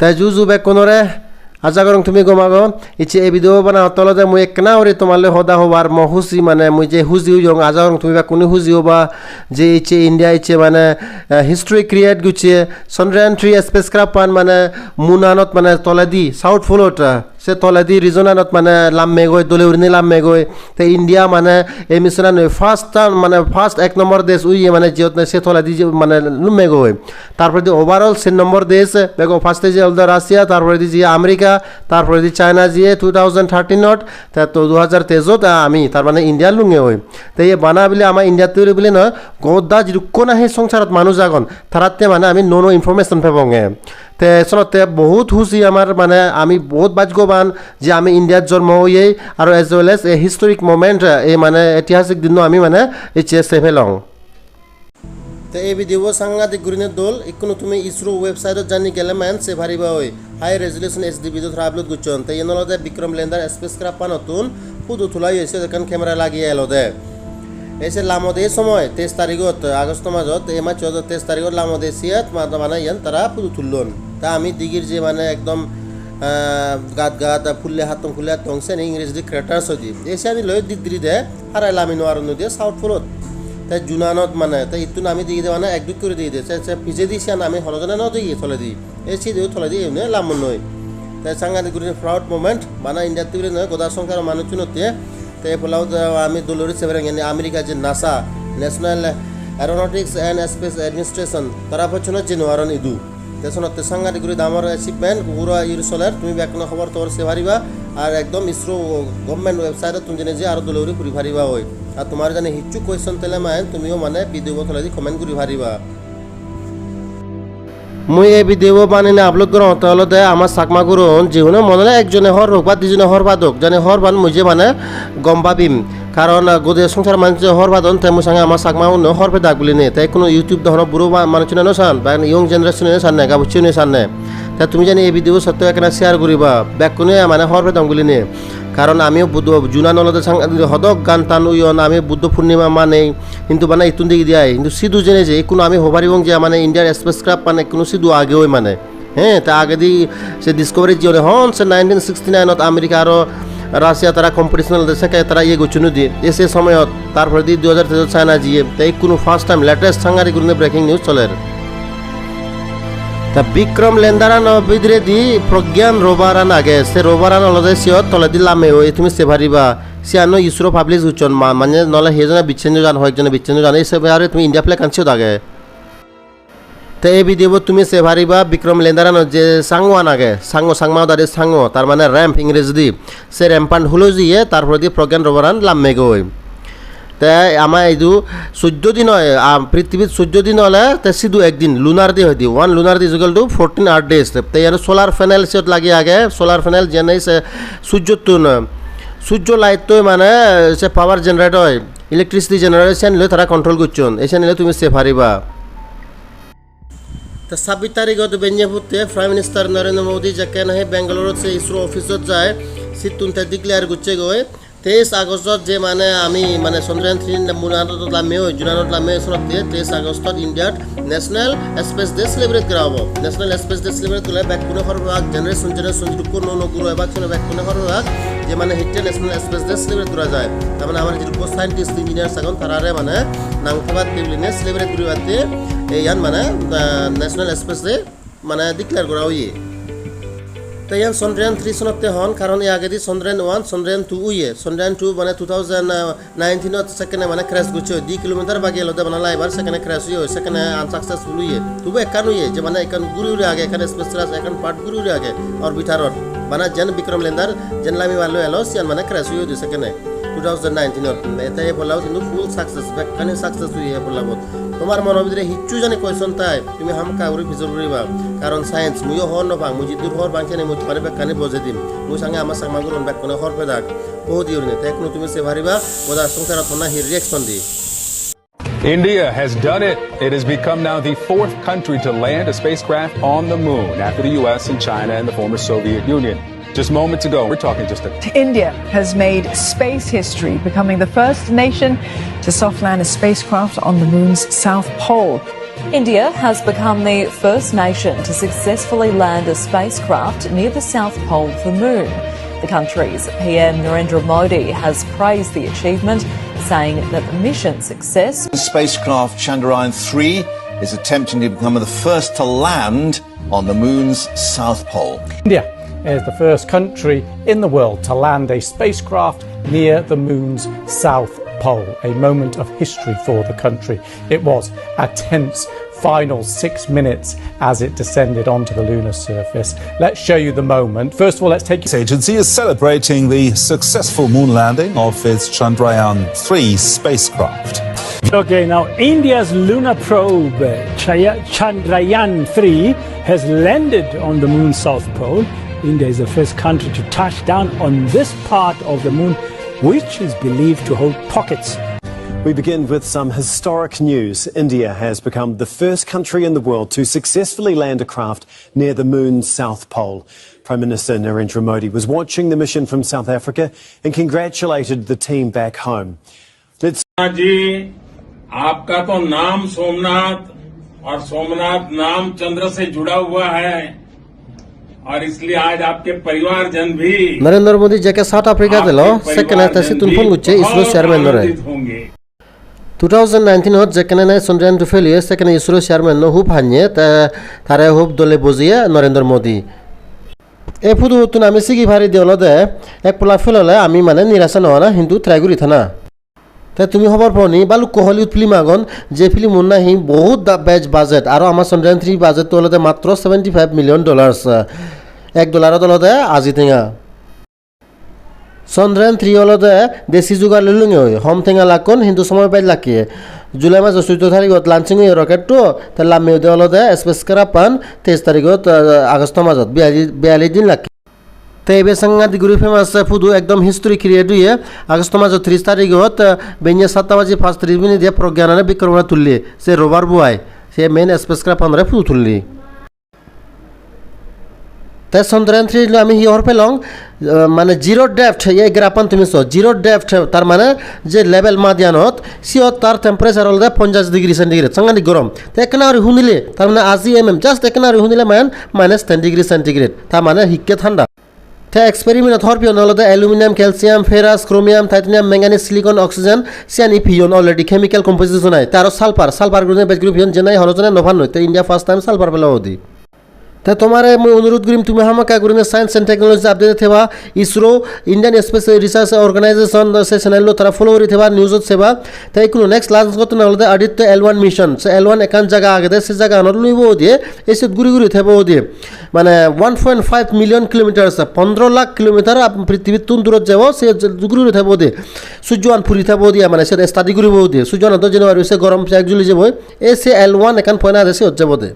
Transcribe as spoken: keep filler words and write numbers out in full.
Te ju ju bekkunore, aja gorong tumi gom ago. Icche ei video bananot olode mui ekkena guri tomar loi hoda hobar mo huji, mane mui je huji oyong, aja gorong tumi bekkune huji oba je icche India icche mane, eh, history create gocche. Chandrayaan three spacecraft an mane moon anot mane toledi South Pole ot, eh, se toledi region anot mane lamme goi, dole gurinei lamme goi. Te India mane ei mission an first time, mane first ek nombor desh oye mane jiyot nahi se toledi je mane lumme goi. Tar poredi overall sen nombor desh, bego first e je olode Russia, tar poredi je America, tar poredi China je two thousand thirteen ot, te to two thousand twenty ot ami, tar mane India lunge oi. Te ye bana bile ama India turi bile no, goda jidukkun nahi songsarot manuj agon, taratte mane ami nuo nuo information pebonge. Te sonotte bohut huji amar, mane ami bohut bhagyoban je ami India jonmo oyei, aro as well as a historic moment, ei mane etihasik dinno ami mane icche sei pelong. Te ei video bo sangadik gurine dol, ikkunu tumi ISRO website ot jani gele mane sei pariba oi. High resolution H D video tara upload gocchon. Te iyen olode Vikram lander spacecraft panottun photo tula oye, siyot ekkan camera lageye elode. Ei se lamode somoy teis tarigot, August majot, ei majot teis tarigot lamode siyot ma-, mane iyen tara photo tullon. Te ami digir je mane ekdom, ah, gat gat, ah, phulle hattong, phulle hattong, seni Engrejidi craters hoide. Ei siyani loi didiri de, harai lami nw aron noi de South Pole ot. Te junanot mane, te ittun ami degede mane ek duk guri degede. Se, se pijedi siyan ami hono jone nw degei toledi. Ei sidu toledi emne lamonnoi. Te sangadik gurinei proud moment, bana India-tte guri noi, goda songsaro manuchchunotte. Te ei polla ami dol guri sei parong, yani America je NASA, National Aeronautics and Space Administration, tara pocchonot jei nw paron idu. Te sonotte sangadik guri dangor achievement, ugura uri soler, tumi bekkune hobor tobor sei pariba. Ar ekdom ISRO government website-ottun jeinei je aro dol guri puri pariba oi. Ar tomar jani hissu question thele mane tumiyo mane video bo toledi comment guri pariba. Mui ei video bo baneinei upload gorongotte olode ama Chakma guroun, jiguno mone ole ekjone hobor pok ba dijone hobor padok, jani hobor pan mui je mane gom pabim. Karon, ah, gode songsar manje hobor padon, te mui sange ama Chakma gunno hobor pedak buline. Te ikkunu YouTube do hono buro ba-, manuchune no san, ba young generation-e no sanne, gabuchchune sanne. Te tumi jani ei video bo sotto ekkena share guriba, bekkune mane hobor pedong buline. Karon amiyo Buddho, junan olode sang-, hodok gan tan oyon, ami Buddho Purnima manei, hintu bana ittun degede ai. Hintu sidu jene je, ikkunu ami hobor paribong je mane India-r spacecraft mane ikkunu sidu age oi mane. He, te agedi se Discovery jiyone hon se nineteen sixty-nine ot America aro Russia tara competition olode sekke tara iye gocchon udi. E se somoyot, tar poredi dui hajar teijot China jiye. Te ikkunu first time latest sangadik gurinei breaking news soler. Ta Vikram lander ano bidiredi Pragyan rover an age, se rover an olode siyot toledi lameye, tumi sei pariba. Siyano ISRO publish gocchon ma-, mane nole hejone bicchon no jan, hoyek jone bicchon no jan, ei sei pare tumi India flag an siyot age. Te ei video bot tumi sei pariba Vikram lander ano je sango an age, sango, Changma hodadi sango, tar mane ramp Engrejidi. Se ramp an hulo jiye, tar poredi Pragyan rover an lamme goi. Te ama idu suddo din oi, a, prithibit suddo din ole te sidu ekdin, lunar day hoide, one lunar day is equal to fourteen earth days. Te iyano solar panel siyot lageye age, solar panel jene se sujjottun, sujjo light toi mane se power generate oi, electricity generate oi, siyan loi tara control gocchon, e siyan loi tumi sei pariba. Te sabbis tarigot benne putte Prime Minister Narendra Modi jekke nahi Bangalore-ot se ISRO office-ot jai, sittun te declare gocche goi. Teis August-ot je mane ami mane Chandrayaan three moon-anot lamme oi, junanot lamme oi, senotte teis August-ot India-t National Space Day celebrate gora obo. National Space Day celebrate gorle bekkune hobor pebak, generation generation jidukko nuo nuo guro ebak siyune bekkune hobor pebak je mane hitte National Space Day celebrate gora jai. Tar mane amar jidukko scientist, engineers agon tarare mane nang thebatte biline celebrate guribatte ei iyan mane, ah, National Space Day mane declare gora oye. Te iyan Chandrayaan three senotte hon, karon e agedi Chandrayaan one, Chandrayaan two oye. Chandrayaan two mane two thousand nineteen-ot sekkene mane crash gocche, di kilometer bagi elode bana laibar, sekkene crash oye, sekkene unsuccessful oye. Tubu ekkan oye, je mane ekkan guri guri age, ekkan spacecraft, ekkan part guri guri age orbiter-ot. Bana jen Vikram lander, jen lamibar loi elo, siyan mane crash oye de sekkene two thousand nineteen-ot. Te e pollabot hintu full success, bekkani success oye e pollabot. Tomar mono bidire hissu jani question thai, tumi hamakkai guri pijor guriba. Karon science, muiyo hobor no pang, mui jiddur hobor pang siyani mui tomare bekkani bujei dim. Mui sange ama Changma gurun bekkune hobor pedak. Bohut iye gurinei, te ekkuno tumi sei pariba, goda songsarot honna hi reaction di. India has done it. It has become now the fourth country to land a spacecraft on the moon after the U S and China and the former Soviet Union. Just moments ago, we're talking just a India has made space history, becoming the first nation to soft land a spacecraft on the moon's south pole. India has become the first nation to successfully land a spacecraft near the South Pole of the moon. The country's P M Narendra Modi has praised the achievement, saying that the mission success Spacecraft Chandrayaan three is attempting to become the first to land on the moon's south pole. India is the first country in the world to land a spacecraft near the moon's south pole, a moment of history for the country. It was a tense final six minutes as it descended onto the lunar surface. Let's show you the moment. First of all, let's take you. Agency is celebrating the successful moon landing of its Chandrayaan three spacecraft. Okay, now India's lunar probe, uh, Chaya-, Chandrayaan three, has landed on the moon's south pole. India is the first country to touch down on this part of the moon, which is believed to hold pockets. We begin with some historic news. India has become the first country in the world to successfully land a craft near the moon's south pole. Prime Minister Narendra Modi was watching the mission from South Africa and congratulated the team back home. Let's जी, आपका तो नाम सोमनाथ और सोमनाथ नाम चंद्र से जुड़ा हुआ है, और इसलिए आज आपके परिवारजन भी Narendra Modi jekke South Africa elo, sekkene te sittun phone gocche ISRO chairman ore. Two thousand nineteen ot jekkene nahi Chandrayaan two pheloye, sekkene ISRO chairman no hub hanye, te tare hub dole bojiye Narendra Modi. Ei photo-ttun ami sigi pari de olode ek pola phelole ami mane nirasa no ona, hintu try guri thana. Te tumi hobor po ni, balukko Hollywood film agon, je film-un nahi bohut da-, bej budget, aro ama Chandrayaan three budget to olode matro seventy five million dollars, ek dollar-ot olode aji tenga. Chandrayaan three olode desi jugar loi lunge oi, hom tenga lakkon, hintu somoy bej lakke. July majo suddo tarigot launching oye rocket to, te lamme ode olode spacecraft-an teis tarigot, eh, August majot, biyali-, biyallis din lakke. Te ibe sangadik guri famous photo, ekdom history create oye. August majo tris tarigot, eh, benne satta baji pach tris minute-e Pragyan-ore Bikram-ore tulle, se rover bo ai, se main spacecraft-anore photo tulle. Te Chandrayaan three loi ami hi hobor pelong, eh, mane zero depth, ei graph-an tumi so, zero depth, tar mane je level madiyanot, siyot tar temperature olode ponjash degree centigrade, sangadik gorom. Te ekkena guri hunile, tar mane aji M M, just ekkena guri hunile mane minus ten degree centigrade, tar mane hikke thanda. Te experiment-ot hobor peyonde olode aluminium, calcium, ferrous, chromium, titanium, manganese, silicon, oxygen, siyani peyon already chemical composition ai. Te aro sulfur, sulfur gurine bej guri peyon, je nahi hono jone no pan noi. Te India first time sulfur pelo udi. Te tomare mui onurot gurim, tumi hamakkai gurine science and technology update theba, ISRO, Indian Space Research Organization, se channel-o tara follow guri theba, news-ot seba. Te ikkunu next launch gotton olode Aditya L one mission. Se L one ekkan jaga agede, se jaga-anot luibo udi, ei siyot guri guri thebo udi. Mane one point five million kilometers, pondro lakh kilometer ap-, prithibittun durot jebo, se je-, guri guri thebo de. Sujjoan puri thebo de, mane se study guribo de. Sujjoan do jeno aru se gorom pek juli jebo. E se L one ekkan point age, siyot jebo de.